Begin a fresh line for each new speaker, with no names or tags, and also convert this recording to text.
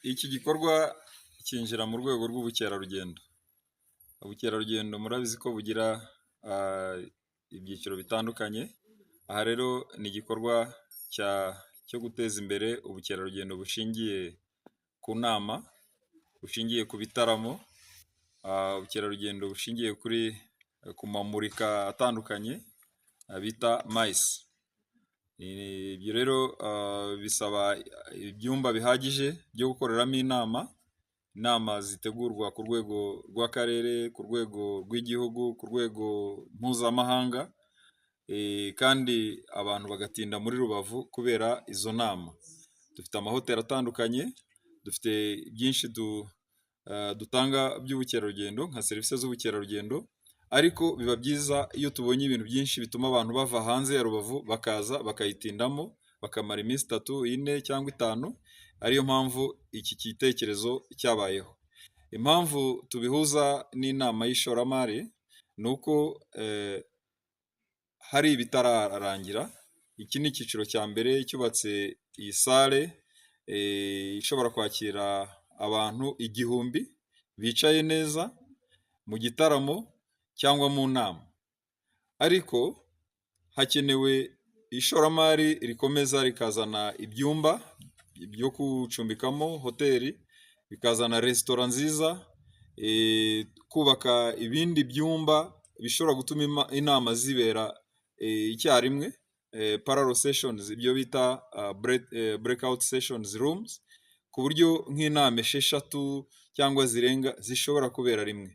Iki gikorwa cyinjira mu rwego rw'ubukerarugendo. Ubukerarugendo murabizi ko bugira ibyiciro bitandukanye, aha rero ni igikorwa cyo guteza imbere ubukerarugendo bushingiye ku nama, bushingiye ku bitaramo, ubukerarugendo bushingiye ku mamurika atandukanye bita MICE. Ibyo rero bisaba ibyumba bihagije byo gukoreramo inama, inama zitegurwa ku rwego rw'akarere, ku rwego rw'igihugu, ku rwego mpuzamahanga, kandi abantu bagatinda muri Rubavu kubera izo nama. Dufite amahoteli atandukanye, dufite byinshi dutanga by'ubukerarugendo nka serivisi z'ubukerarugendo, ariko biba byiza iyo tubonye ibintu byinshi bituma abantu bava hanze ya Rubavu bakaza bakayitindamo, bakamara iminsi 3, 4 cyangwa 5, ariyo mpamvu iki gitekerezo cyabayeho. Impamvu tubihuza n'inama y'ishoramari ni uko hari ibitararangira. Iki ni icyiciro cya mbere cyubatse iyi sale ishobora kwakira abantu 1000 bicaye neza mu gitaramo cyangwa mu nama, ariko hakenewe ishoramari rikomeza rikazana ibyumba byo gucumbikamo, hoteli, bikazana resitora nziza, kubaka ibindi byumba bishobora gutuma inama zibera icyarimwe, parallel sessions, ibyo bita breakout sessions rooms, ku buryo nk'inama 6 cyangwa zirenga zishobora kubera rimwe.